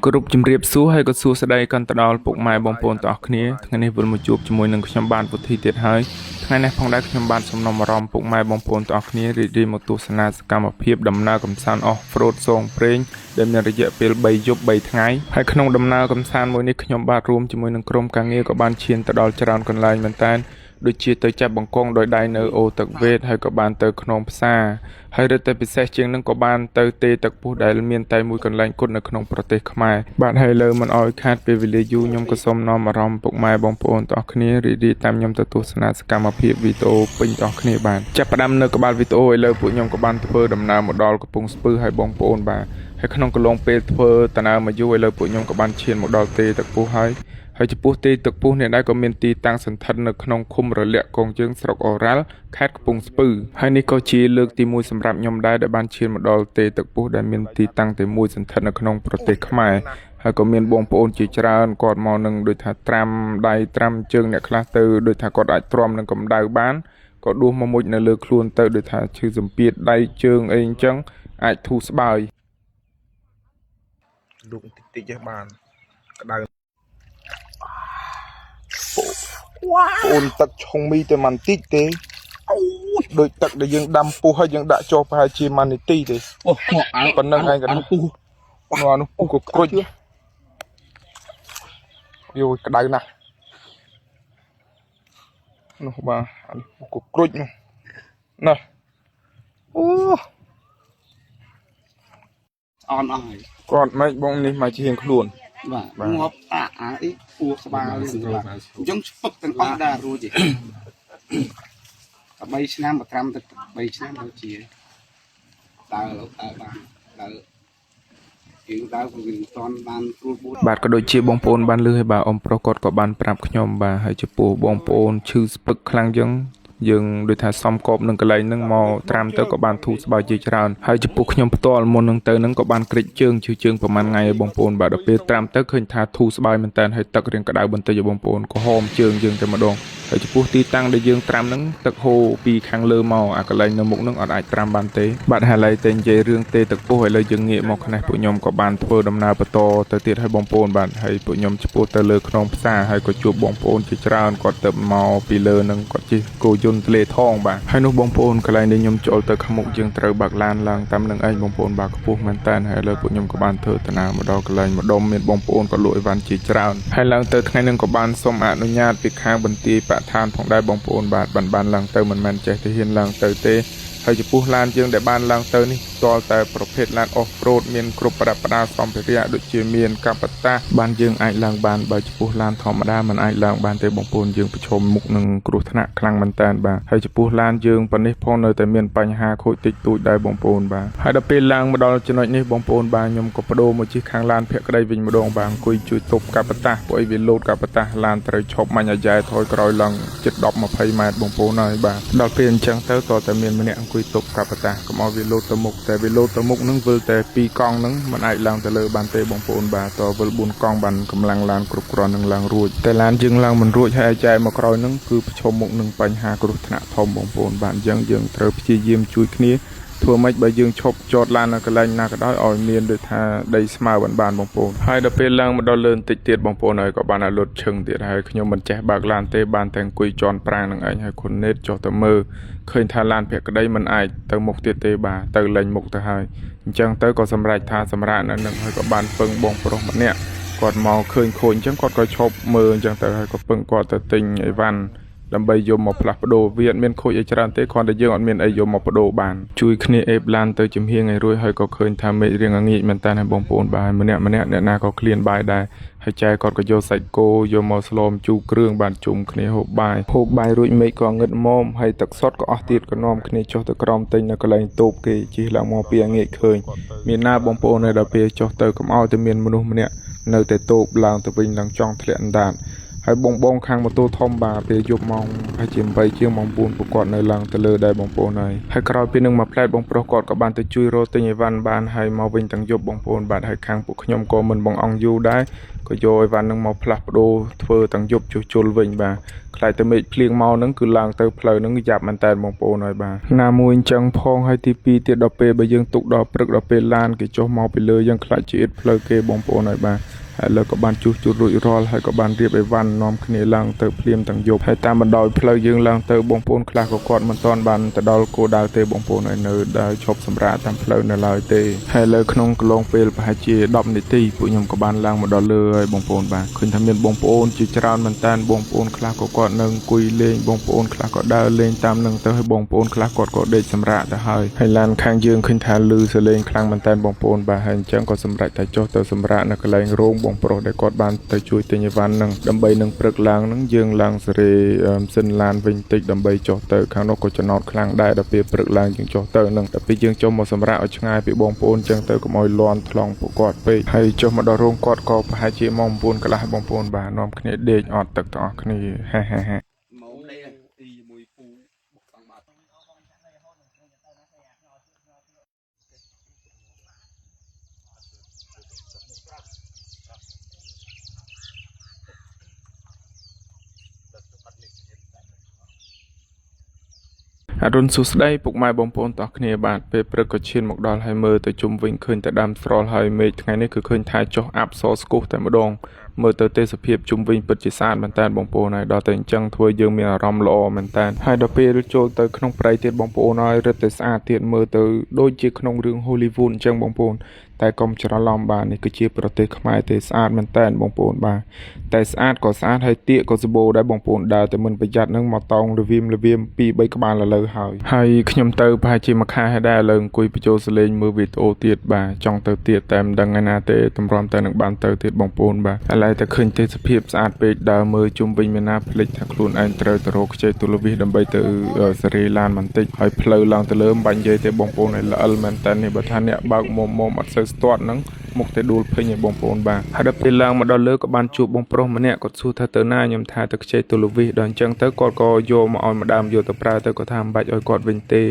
គ្រប់ជំរាបសួរហើយក៏សួស្តីកាន់ទៅដល់ពុកម៉ែបងប្អូនទាំងអស់គ្នាថ្ងៃនេះវិលមកជួបជាមួយនឹងខ្ញុំបាទពុទ្ធីទៀតហើយថ្ងៃនេះផងដែរខ្ញុំបាទសំណុំអារម្មណ៍ពុកម៉ែបងប្អូនទាំងអស់គ្នារីករាយមកទស្សនាសកម្មភាពដំណើរកម្សាន្ត off road សងព្រេងដែលមានរយៈពេល3យប់3ថ្ងៃហើយក្នុងដំណើរកម្សាន្តមួយនេះខ្ញុំបាទរួមជាមួយនឹងក្រុមការងារក៏បានឈានទៅដល់ច្រើនកន្លែងមែនតើដូចជាទៅចាប់បង្កងដោយដៃនៅអូទឹកវេតហើយក៏បានទៅក្នុងផ្សារហើយរឹតតែពិសេសជាងនឹងក៏បានទៅទេទឹកពុះដែលមានតែមួយកន្លែងគត់នៅក្នុងប្រទេសខ្មែរបាទហើយលើមិនអោយខាតពេលវេលាយូរខ្ញុំក៏សូមនាំអារម្មណ៍ពុកម៉ែបងប្អូនទាំងអស់គ្នារីករាយតាមខ្ញុំទៅទស្សនាសកម្មភាពវីដេអូពេញទាំងអស់គ្នាបាទចាប់ផ្ដើមនៅក្បាលវីដេអូឥឡូវពួកខ្ញុំក៏បានធ្វើដំណើរមកដល់កំពង់ស្ពឺហើយបងប្អូនបាទហើយក្នុងកន្លងពេលធ្វើដំណើរមកយូរឥឡូវពួកខ្ញុំក៏បានឈានមកដល់ទេទឹកពុះហើយ ហើយចំពោះទីទឹកពុះនេះដែរក៏មានទីតាំងសន្ធិដ្ឋនៅក្នុងឃុំរលាក់កងជើងស្រុកអូរ៉ាល់ខេត្តកំពង់ស្ពឺហើយនេះក៏ជាលើកទី1សម្រាប់ខ្ញុំដែរដែលបានឈានមកដល់ទេទឹកពុះដែលមានទីតាំងតែមួយសន្ធិដ្ឋនៅក្នុងប្រទេសខ្មែរហើយក៏មានបងប្អូនជាច្រើនគាត់មកនឹងដូចថាត្រាំដៃត្រាំជើងអ្នកខ្លះទៅដូចថាគាត់អាចទ្រាំនឹងកម្ដៅបានក៏ដួសមកមុជនៅលើខ្លួនទៅដូចថាឈឺសម្ពាធដៃជើងអីអញ្ចឹងអាចធូរស្បើយ លូកតិចតិចទេបានក្តៅអូនទឹកឆុងមីតែមិនតិចទេអូយដូចទឹកដែលយើងដាំពុះហើយយើងដាក់ចុះប្រហែលជា1នាទីទេ អូមកអា ប៉ុណ្្នឹងឯងក៏ អាពុះ នោះអានោះពុះក៏ក្រុចយោយក្តៅណាស់នោះបាទអានេះពុះក៏ក្រុចនោះណាអូ អនអស់ហើយ គាត់ម៉េចបងនេះមកជាងខ្លួន បាទ បាទ ងាប់អាអាអីពួរក្បាលនេះបាទអញ្ចឹងស្ពឹកទាំងអស់ដែររួចទេតែ3ឆ្នាំមកត្រាំទឹក3ឆ្នាំទៅជាដើរដើរបានដើរយើងដើរក៏វាមិនតាន់បានព្រួលបួន បាទក៏ដូចជាបងប្អូនបានលឺហើយបាទអ៊ំប្រុសគាត់ក៏បានប្រាប់ខ្ញុំបាទហើយចំពោះបងប្អូនឈឺស្ពឹកខ្លាំងចឹងយើងដូចថាសំកបនឹងកន្លែងហ្នឹងមកត្រាំទៅក៏បានធូរស្បើយជាច្រើនហើយចំពោះខ្ញុំផ្ទាល់មុននឹងទៅហ្នឹងក៏បានក្រិចជើងឈឺជើងប្រហែលថ្ងៃហើយបងប្អូនបាទដល់ពេលត្រាំទៅឃើញថាធូរស្បើយមែនតើហើយទឹករាងក្តៅបន្តិចឲ្យបងប្អូនក៏ហមជើងយើងតែម្ដងហើយចំពោះទីតាំងដែលយើងត្រាំហ្នឹងទឹកហូរពីខាងលើមកអាកន្លែងនៅមុខហ្នឹងអត់អាចត្រាំបានទេបាទហើយឥឡូវតែនិយាយរឿងទេទឹកពុះឥឡូវយើងងាកមកខាងនេះពួកខ្ញុំក៏បានធ្វើដំណើរបន្តទៅទៀតហើយបងប្អូនបាទហើយពួកខ្ញុំឆ្ពោះទៅលើខ្នងផ្សារហើយក៏ជួបបងប្អូនជាច្រើនគាត់ទៅមកពីលើហ្នឹងគាត់ជិះគោយន្តទលេថងបាទហើយនោះបងប្អូនកន្លែងនេះខ្ញុំចូលទៅខាងមុខយើងត្រូវបើកឡានឡើងតាមនឹងឯងបងប្អូនបាទខ្ពស់មែនតើហើយឥឡូវពួកខ្ញុំក៏បានធ្វើដំណើរមកដល់កន្លែងម្ដុំមានបងប្អូនក៏លក់អីវ៉ាន់ជាច្រើនហើយឡើងទៅថ្ងៃហ្នឹងក៏បានសុំអនុញ្ញាតពីខាងបន្ទាយបឋានផងដែរបងប្អូនបាទបានបានឡើងទៅមិនមែនចេះតែហ៊ានឡើងទៅទេ ហើយចំពោះឡានយើងដែលបានឡើងទៅនេះទាល់តែប្រភេទឡាន off road មានគ្រប់ប្រដាប់ប្រដាសម្ភារៈដូចជាមានកាបតាសបានយើងអាចឡើងបានបើចំពោះឡានធម្មតាមិនអាចឡើងបានទេបងប្អូនយើងប្រឈមមុខនឹងគ្រោះថ្នាក់ខ្លាំងមែនតើបាទហើយចំពោះឡានយើងប៉ុណ្នេះផងនៅតែមានបញ្ហាខូចតិចតួចដែរបងប្អូនបាទហើយដល់ពេលឡើងមកដល់ចំណុចនេះបងប្អូនបាទខ្ញុំក៏បដូរមកជិះខាងឡានភក្តីវិញម្ដងបាទអង្គុយជួយទប់កាបតាសព្រោះអីវាលោតកាបតាសឡានត្រូវឈប់មាញ់អាយ៉ែថយក្រោយឡើងជិត10 20ម៉ែត្របងប្អូនហើយបាទដល់ពេលអញ្ចឹងទៅតើតែមានម្នាក់អង្គុយទប់កាបតាសកុំឲ្យវាលោតទៅមុខតែវាលោតទៅមុខនឹងវិលតែ2កង់នឹងមិនអាចឡើងទៅលើបានទេបងប្អូនបាទតវិល4កង់បានកម្លាំងឡានគ្រប់គ្រាន់នឹងឡើងរួចតែឡានយើងឡើងមិនរួចហើយអាយ៉ែមកក្រោយនឹងគឺប្រឈមមុខនឹងបញ្ហាគ្រោះថ្នាក់ធំបងប្អូនបាទអញ្ចឹងយើងត្រូវព្យាយាមជួយគ្នាធ្វើម៉េចបើយើងឈប់ចតឡាននៅកន្លែងណាក៏ដោយឲ្យមានដូចថាដីស្មើបានបានបងប្អូនហើយដល់ពេលឡើងមកដល់លើបន្តិចទៀតបងប្អូនហើយក៏បានឲ្យលុតឈឹងទៀតហើយខ្ញុំមិនចេះបើកឡានទេបានតែអង្គុយជន់ប្រាងនឹងឯងហើយគុណនេតចុះទៅមើលឃើញថាឡានភក្តីមិនអាចទៅមុខទៀតទេបាទទៅលែងមុខទៅហើយអញ្ចឹងទៅក៏សម្រេចថាសម្រាប់នៅនឹងហើយក៏បានពឹងបងប្រុសម្នាក់គាត់មកឃើញខូចអញ្ចឹងគាត់ក៏ឈប់មើលអញ្ចឹងទៅហើយក៏ពឹងគាត់ទៅទិញអីវ៉ាន់ដើម្បីយកមកផ្លាស់ប្ដូរវាអត់មានខូចអីច្រើនទេគ្រាន់តែយើងអត់មានអីយកមកប្ដូរបានជួយគ្នាអេបឡានទៅចំហៀងឲ្យរួចហើយក៏ឃើញថាមេឃរៀងងាកមែនតើហើយបងប្អូនបាទម្នាក់ម្នាក់អ្នកណាក៏ឃ្លានបាយដែរហើយចែគាត់ក៏យកសាច់គោយកមកស្លមជូរគ្រឿងបានជុំគ្នាហូបបាយហូបបាយរួចមេឃក៏ងឹតមុំហើយទឹកសុទ្ធក៏អស់ទៀតក៏នាំគ្នាចុះទៅក្រោមទិញនៅកន្លែងតូបគេជិះឡើងមកពីងាកឃើញមានណាបងប្អូននៅដល់ពេលចុះទៅកុំឲ្យតែមានមនុស្សម្នាក់នៅតែតូបឡើងទៅវិញឡើងចង់ធ្លាក់អណ្ដាត ហើយបងបងខាងម៉ូតូធំបាទពេលយប់ម៉ោងប្រហែលជា8ជាងម៉ោង9ពួកគាត់នៅឡើងទៅលើដែរបងប្អូនហើយហើយក្រោយពីនឹងមួយផ្លែតបងប្រុសគាត់ក៏បានទៅជួយរកទិញអីវ៉ាន់បានហើយមកវិញទាំងយប់បងប្អូនបាទហើយខាងពួកខ្ញុំក៏មិនបងអង្គយូរដែរក៏យកអីវ៉ាន់នឹងមកផ្លាស់ប្ដូរធ្វើទាំងយប់ជួសជុលវិញបាទខ្លាចតែមេឃភ្លៀងមកហ្នឹងគឺឡើងទៅផ្លូវហ្នឹងយ៉ាប់មែនតើបងប្អូនហើយបាទណាមួយអញ្ចឹងផងហើយទី2ទៀតដល់ពេលបើយើងទុកដល់ព្រឹកដល់ពេលឡានគេចុះមកពីលើយើងខ្លាចជាអៀតផ្លូវគេបងប្អូនហើយបាទហើយលើក៏បានជួសជុលរួចរាល់ហើយក៏បានរៀបអីវ៉ាន់នាំគ្នាឡើងទៅភ្លាមទាំងយប់ហើយតាមបណ្ដោយផ្លូវយើងឡើងទៅបងប្អូនខ្លះក៏គាត់មិនទាន់បានទៅដល់គោលដៅទេបងប្អូនហើយនៅដើរឈប់សម្រាកតាមផ្លូវនៅឡើយទេហើយលើក្នុងកន្លងពេលប្រហែលជា10នាទីពួកខ្ញុំក៏បានឡើងមកដល់លើហើយបងប្អូនបាទឃើញថាមានបងប្អូនជាច្រើនមែនតើបងប្អូនខ្លះក៏គាត់នៅអង្គុយលេងបងប្អូនខ្លះក៏ដើរលេងតាមនឹងទៅហើយបងប្អូនខ្លះគាត់ក៏ដេកសម្រាកទៅហើយហើយឡានខាងយើងឃើញថាលឺសលេងខ្លាំងមែនតើបងប្អូនបាទហើយអញ្ចឹងក៏សម្រេចតែចុះទៅសម្រាកនៅកន្លែងរោងបងប្រុសដែលគាត់បានទៅជួយទិញអីវ៉ាន់នឹងដើម្បីនឹងព្រឹកឡើងនឹងយើងឡើងសេរីសិនឡានវិញតិចដើម្បីចុះទៅខាងនោះក៏ចំណោតខ្លាំងដែរដល់ពេលព្រឹកឡើងយើងចុះទៅនឹងដល់ពេលយើងចុះមកសម្រាកឲ្យឆ្ងាយពីបងប្អូនអញ្ចឹងទៅកុំឲ្យលន់ថ្លង់ពួកគាត់ពេកហើយចុះមកដល់រោងគាត់ក៏ប្រហែលជាម៉ោង9កន្លះបងប្អូនបាទនាំគ្នាដេកអត់ទឹកទាំងអស់គ្នាហេហេហេ ម៉ោងដេកទីជាមួយពូបុកតង់បាត់ អរុណសួស្តីពុកម៉ែបងប្អូនទាំងអស់គ្នាបាទពេលព្រឹកក៏ឈានមកដល់ហើយមើលទៅជុំវិញឃើញតែដើមស្រល់ហើយមេឃថ្ងៃនេះគឺឃើញថាចុះអាប់សស្គុះតែម្ដងមើលទៅទេសភាពជុំវិញពិតជាស្អាតមែនតើបងប្អូនហើយដល់តែអញ្ចឹងធ្វើយើងមានអារម្មណ៍ល្អមែនតើហើយដល់ពេលចូលទៅក្នុងព្រៃទៀតបងប្អូនហើយរឹតតែស្អាតទៀតមើលទៅដូចជាក្នុងរឿង Hollywood អញ្ចឹងបងប្អូនតែកុំច្រឡំបាទនេះគឺជាប្រទេសខ្មែរទេស្អាតមែនតើបងប្អូនបាទតែស្អាតក៏ស្អាតហើយទៀកក៏សម្បូរដែរបងប្អូនដើរតែមិនប្រយ័ត្ននឹងមកតោងរវៀមរវៀម2 3ក្បាលឥឡូវហើយហើយខ្ញុំទៅប្រហែលជាមួយខែហើយដែរឥឡូវអង្គុយបញ្ចូលសលេងមើលវីដេអូទៀតបាទចង់ទៅទៀតតែមិនដឹងថ្ងៃណាទេតម្រាំតែនឹងបានទៅទៀតបងប្អូនបាទឥឡូវតែឃើញទេសភាពស្អាតពេកដើរមើលជុំវិញមានណាភ្លេចថាខ្លួនឯងត្រូវទៅរកខ្ចីទូលវិសដើម្បីទៅសេរីឡានបន្តិចហើយផ្លូវឡើងទៅលើមិនបាញ់និយាយទេបងប្អូនឲ្យល្អិលមែនតើនេះបើថាអ្នកបើកមុំមុំអត់សូវស្ទាត់ហ្នឹងមុខតែដួលពេញឲ្យបងប្អូនបាទហើយដល់ពេលឡើងមកដល់លើក៏បានជួបបងប្រុសម្នាក់គាត់សួរថាទៅណាខ្ញុំថាទៅខ្ចីទូលវិសដល់អញ្ចឹងទៅគាត់ក៏យកមកឲ្យម្ដាមយកទៅប្រើទៅគាត់ថាមិនបាច់ឲ្យគាត់វិញទេ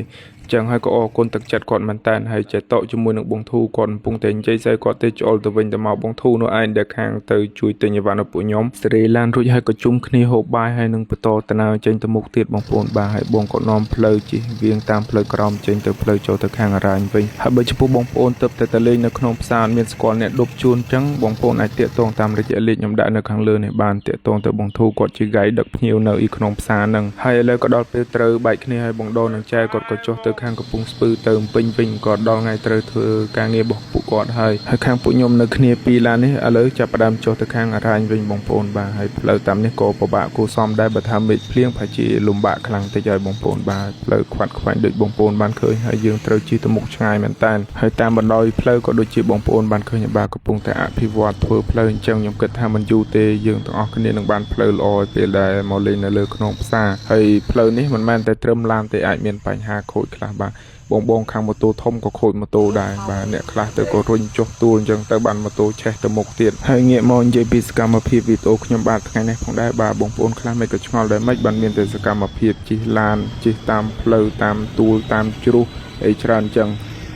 អញ្ចឹងហើយក៏អរគុណទឹកចិត្តគាត់មែនតើហើយចេះតក់ជាមួយនឹងបងធូគាត់កំពុងតែនិយាយស្អីគាត់ទេឆ្អុលទៅវិញទៅមកបងធូនោះឯងដែលខាងទៅជួយទិញអីវ៉ាន់ឲ្យពួកខ្ញុំសេរីឡានរួចហើយក៏ជុំគ្នាហូបបាយហើយនឹងបន្តតណៅចេញទៅមុខទៀតបងប្អូនបាទហើយបងក៏នាំផ្លូវជិះវៀងតាមផ្លូវក្រោមចេញទៅផ្លូវចូលទៅខាងអារ៉ាញវិញហើយបើចំពោះបងប្អូនទៅតែទៅលេងនៅក្នុងផ្សារមានស្គាល់អ្នកដប់ជួនអញ្ចឹងបងប្អូនអាចតាក់ទងតាមរយៈលេខខ្ញុំដាក់នៅខាងលើនេះបានតាក់ទងទៅបងធូគាត់ជាហ្គាយដឹកភ្ញៀវនៅអ៊ីក្នុងផ្សារហ្នឹងហើយឥឡូវក៏ដល់ពេលត្រូវបែកគ្នាហើយបងដូននឹងចែគាត់ក៏ចុះទៅខាងកំពង់ស្ពឺទៅភ្នំពេញវិញក៏ដល់ថ្ងៃត្រូវធ្វើការងាររបស់ពួកគាត់ហើយហើយខាងពួកខ្ញុំនៅគ្នាពីរឡាននេះឥឡូវចាប់ផ្ដើមចុះទៅខាងអារ៉ាញវិញបងប្អូនបាទហើយផ្លូវតាមនេះក៏ពិបាកគួរសមដែរបើថាមេឃភ្លៀងប្រហែលជាលំបាកខ្លាំងតិចហើយបងប្អូនបាទផ្លូវខ្វាត់ខ្វែងដូចបងប្អូនបានឃើញហើយយើងត្រូវជិះទៅមុខឆ្ងាយមែនតើហើយតាមបណ្ដោយផ្លូវក៏ដូចជាបងប្អូនបានឃើញបាទកំពុងតែអភិវឌ្ឍធ្វើផ្លូវអញ្ចឹងខ្ញុំគិតថាមិនយូរទេយើងទាំងអស់គ្នានឹងបានផ្លូវល្អឲ្យពេលដែលមកលេងនៅលើក្នុងផ្សារហើយផ្លូវនេះមិនមែនតែត្រឹមឡានទេអាចមានបញ្ហាខូចខ្លះបាទបងបងខាងម៉ូតូធំក៏ខូចម៉ូតូដែរបាទអ្នកខ្លះទៅក៏រុញចុះទួលអញ្ចឹងទៅបានម៉ូតូឆេះទៅមុខទៀតហើយងាកមកនិយាយពីសកម្មភាពវីដេអូខ្ញុំបាទថ្ងៃនេះផងដែរបាទបងប្អូនខ្លះមិនក៏ឆ្ងល់ដែរមិនបានមានតែសកម្មភាពជិះឡានជិះតាមផ្លូវតាមទួលតាមជ្រោះអីច្រើនអញ្ចឹង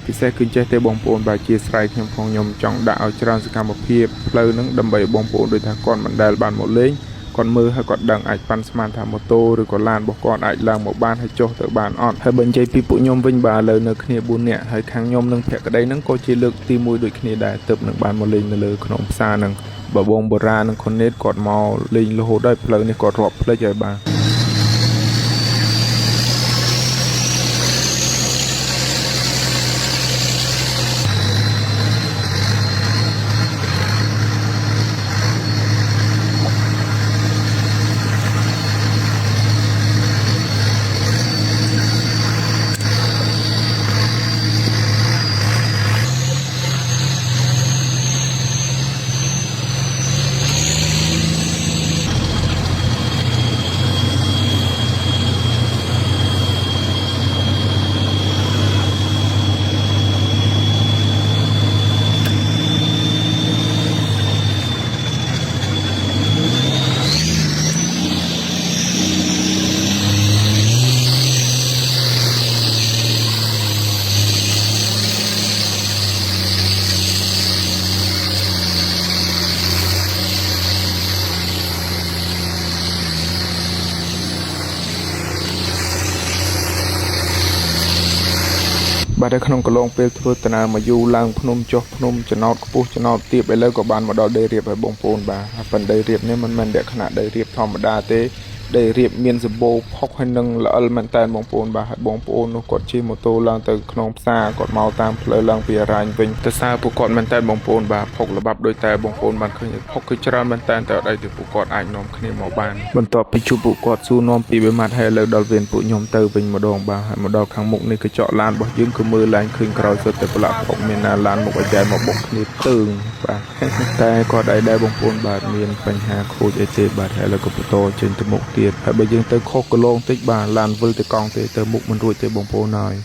ពិសេសគឺចេះទេបងប្អូនបាទជាស្រ័យខ្ញុំផងខ្ញុំចង់ដាក់ឲ្យច្រើនសកម្មភាពផ្លូវហ្នឹងដើម្បីបងប្អូនដូចថាគាត់មិនដែលបានមកលេងគាត់មើលហើយគាត់ដឹងអាចប៉ាន់ស្មានថាម៉ូតូឬក៏ឡានរបស់គាត់អាចឡើងមកបានហើយចុះទៅបានអត់ហើយបើនិយាយពីពួកខ្ញុំវិញបាទឥឡូវនៅគ្នា4នាក់ហើយខាងខ្ញុំនិងភក្តីហ្នឹងក៏ជាលើកទី1ដូចគ្នាដែរទើបនឹងបានមកលេងនៅលើក្នុងផ្សារហ្នឹងបើបងបូរ៉ានិងខុននេតគាត់មកលេងរហូតដល់ផ្លូវនេះគាត់រាប់ភ្លេចហើយបាទ បាទនៅក្នុងកន្លងពេលធ្វើដំណើរមកយូរឡើងភ្នំចុះភ្នំចំណោតខ្ពស់ចំណោតទាបឥឡូវក៏បានមកដល់ដីរាបហើយបងប្អូនបាទហើយប៉ុន្តែដីរាបនេះមិនមែនលក្ខណៈដីរាបធម្មតាទេដីរាបមានសម្បូរផុកហើយនឹងល្អិលមែនតើបងប្អូនបាទហើយបងប្អូននោះគាត់ជិះម៉ូតូឡើងទៅក្នុងផ្សារគាត់មកតាមផ្លូវឡើងពីអារ៉ាញវិញទៅសើពួកគាត់មែនតើបងប្អូនបាទផុកល្បាប់ដោយតែបងប្អូនបានឃើញផុកគឺច្រើនមែនតើតែអត់អីទេពួកគាត់អាចនាំគ្នាមកបានបន្ទាប់ពីជួបពួកគាត់សួរនាំពីបេម៉ាត់ហើយឥឡូវដល់វេនពួកខ្ញុំទៅវិញម្ដងបាទហើយមកដល់ខាងមុខនេះកញ្ចក់ឡានរបស់យើងគឺមើលឡើងឃើញក្រោយសុទ្ធតែប្រឡាក់ផុកមានណាឡានមុខអាយ៉ែមកបុកគ្នាទើងបាទ តែគាត់អីដែរបងប្អូនបាទមានបញ្ហាខូចអីទេបាទហើយឥឡូវក៏បន្តចេញទៅមុខទៀតហើយបើយើងទៅខុសគន្លងតិចបាទឡានវិលទៅកង់ទេទៅមុខមិនរួចទេបងប្អូនហើយ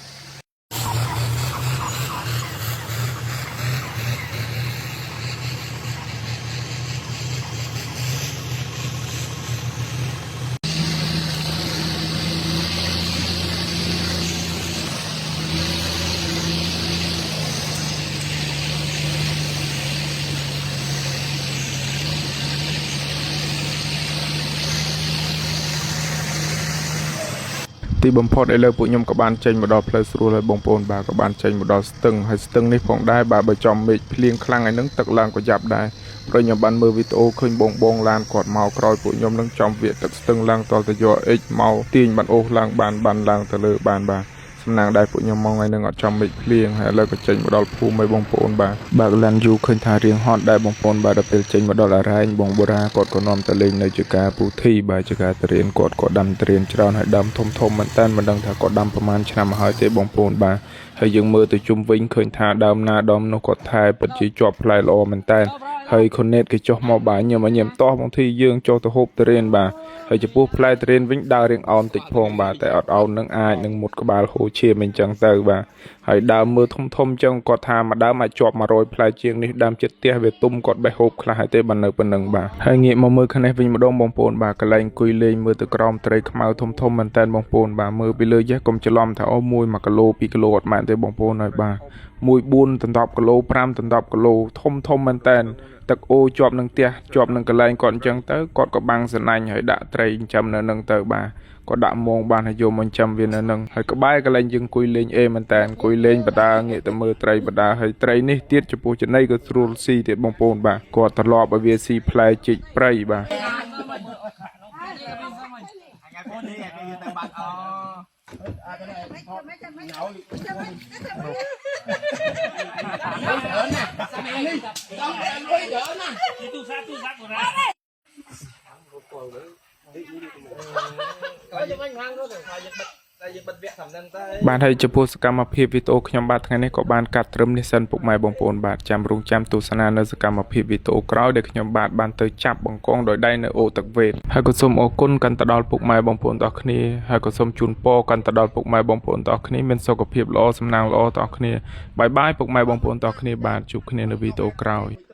ទីបំផុតឥឡូវពួកខ្ញុំក៏បានចេញមកដល់ផ្លូវស្រួលហើយបងប្អូនបាទក៏បានចេញមកដល់ស្ទឹងហើយស្ទឹងនេះផងដែរបាទបើចំមេឃភ្លៀងខ្លាំងឯហ្នឹងទឹកឡើងក៏យ៉ាប់ដែរព្រោះខ្ញុំបានមើលវីដេអូឃើញបងបងឡានគាត់មកក្រោយពួកខ្ញុំនឹងចំវាទឹកស្ទឹងឡើងតទៅយកអិចមកទាញបានអូសឡើងបានបានឡើងទៅលើបានបាទសំណាងដែរពួកខ្ញុំមកថ្ងៃហ្នឹងអត់ចំមេឃភ្លៀងហើយឥឡូវក៏ចេញមកដល់ភូមិហើយបងប្អូនបាទបើកឡានយូរឃើញថារៀងហត់ដែរបងប្អូនបាទដល់ពេលចេញមកដល់អារ៉ែងបងបូរ៉ាគាត់ក៏នាំទៅលេងនៅជាការពូធីបាទជាការតរៀនគាត់ក៏ដាំតរៀនច្រើនហើយដាំធំធំមែនតើមិនដឹងថាគាត់ដាំប្រហែលឆ្នាំមកហើយទេបងប្អូនបាទហើយយើងមើលទៅជុំវិញឃើញថាដើមណាដើមនោះគាត់ថែពិតជាជាប់ផ្លែល្អមែនតើហើយខូណេតគេចុះមកបាទញឹមញឹមតោះបងធីយើងចុះទៅហូបតរៀនបាទហើយចំពោះផ្លែតរៀនវិញដើររៀងអោនតិចផងបាទតែអត់អោននឹងអាចនឹងមុតក្បាលហូរឈាមអញ្ចឹងទៅបាទហើយដើមមើលធំធំអញ្ចឹងគាត់ថាមួយដើមអាចជាប់100ផ្លែជាងនេះដើមចិត្តផ្ទះវាទុំគាត់បេះហូបខ្លះហើយទេបាទនៅប៉ុណ្ណឹងបាទហើយងាកមកមើលខាងនេះវិញម្ដងបងប្អូនបាទកន្លែងអង្គុយលេងមើលទៅក្រោមត្រីខ្មៅធំធំមែនតើបងប្អូនបាទមើលពីលើយេះកុំច្រឡំថាអូមួយ1គីឡូ2គីឡូអត់មែនទេបងប្អូនហើយបាទ1 4ដណ្ដប់គីឡូ5ដណ្ដប់គីឡូធំធំមែនតើទឹកអូជាប់នឹងផ្ទះជាប់នឹងកន្លែងគាត់អញ្ចឹងទៅគាត់ក៏បាំងសណាញ់ហើយដាក់ត្រីចិញ្ចឹមនៅនឹងទៅបាទក៏ដាក់មងបានហើយយកមកចិញ្ចឹមវានៅនឹងហើយក្បែរកន្លែងយើងអង្គុយលេងអេមែនតើអង្គុយលេងបដាងាកទៅមើលត្រីបដាហើយត្រីនេះទៀតចំពោះចំណីក៏ស្រួលស៊ីទៀតបងប្អូនបាទគាត់ត្រឡប់ឲ្យវាស៊ីផ្លែជីកព្រៃបាទ បាទហើយចំពោះសកម្មភាពវីដេអូខ្ញុំបាទថ្ងៃនេះក៏បានកាត់ត្រឹមនេះសិនពុកម៉ែបងប្អូនបាទចាំរងចាំទស្សនានៅសកម្មភាពវីដេអូក្រោយដែលខ្ញុំបាទបានទៅចាប់បង្កងដោយដៃនៅអូទឹកវេតហើយក៏សូមអរគុណកាន់ទៅដល់ពុកម៉ែបងប្អូនទាំងអស់គ្នាហើយក៏សូមជូនពរកាន់ទៅដល់ពុកម៉ែបងប្អូនទាំងអស់គ្នាមានសុខភាពល្អសំណាងល្អទាំងអស់គ្នាបាយបាយពុកម៉ែបងប្អូនទាំងអស់គ្នាបាទជួបគ្នានៅវីដេអូក្រោយ។